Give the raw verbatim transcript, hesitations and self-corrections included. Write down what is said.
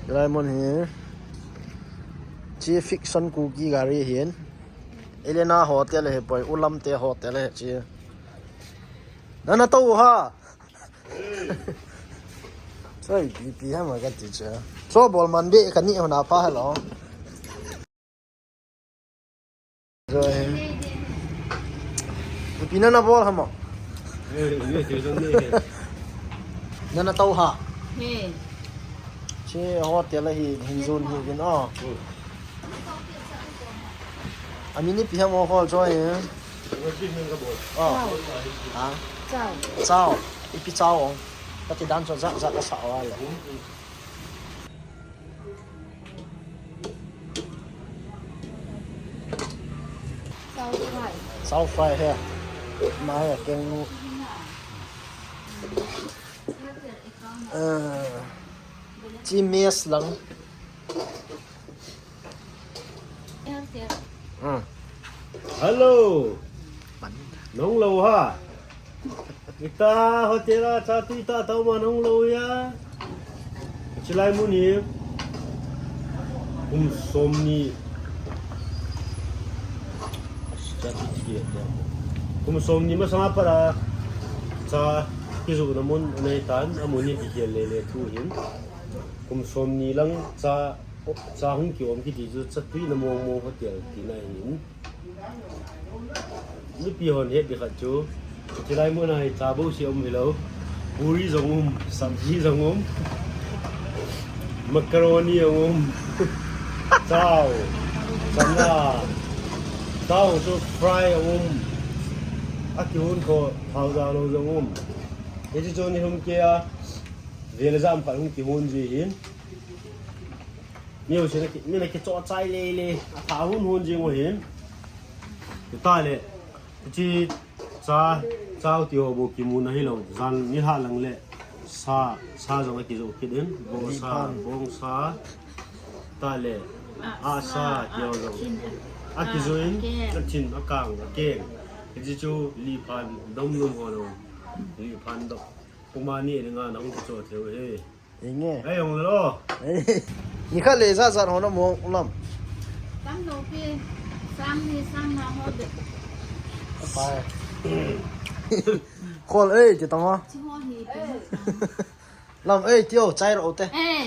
Lemon hi. Chi fiction kuki gari hin. Elena Hotel hi poi, Ulam te hotel hi chi. Nana to ha. Soi pi pi ha ma ka ti cha. So bol man be ka ni hona pa hello. Rồi. Pi nana bol ha mo. Nana to ha. He. Chi hotel hi hin zon hi vin o. Amini pi ha mo khol choi. Oh. Ha. Chao. Chao. Ipi chao. Kati dan cho za za ka sa wa le. Chao fry. Chao fry he. Ma he keng nu. Eh. Chi mess lang. Hmm. Hello. Nong lo ha. Ita hotel a cha tu ita tau ma nong lo ya. Chilai mun hi. Kum som ni. Cha tu ti ya. Kum som ni ma sanga para cha kizu na mun nei tan amun ni ki le le tu hin. Kum som ni lang cha, cha hung ki om kiti chu cha tui na mong mong hotel ti na hin. Nipi hon het di khat chu. Chilai mun a hi cha bo si um hilo. Puri jong um, sabji jong um. Macaroni jong um. Chao. Chana. Chao chu fry jong um. A kihun kho thao da lo jong um. Hichu chu ni hung kia. Vel jam khat hung kihun ji hin. Ni ho se na ki, ni na ki cho chai le le. A tha hun hun jing ho hin. Ti ta le. Chi cha, chao ti ho bo kimu na hi lo. Jan ni ha lang le. Sa, sa jong a kijo kit in. Bong sa, bong sa. Ta le. A sa ti ho jong. A kijo in. A thin, a kang, a keng. Ki ji chu li phan dom lum ho lo. Li phan dom. Puma ni ni nga na hung kicho theu he. Inge. Ai, hung lo. Ni kha le za za ho na mo lam. Tam lo pi. Sang ni sang na ho de. Pai. Khol ei ti tang ho. Chi ho hi. Lam ei ti o chai ro te. Eh.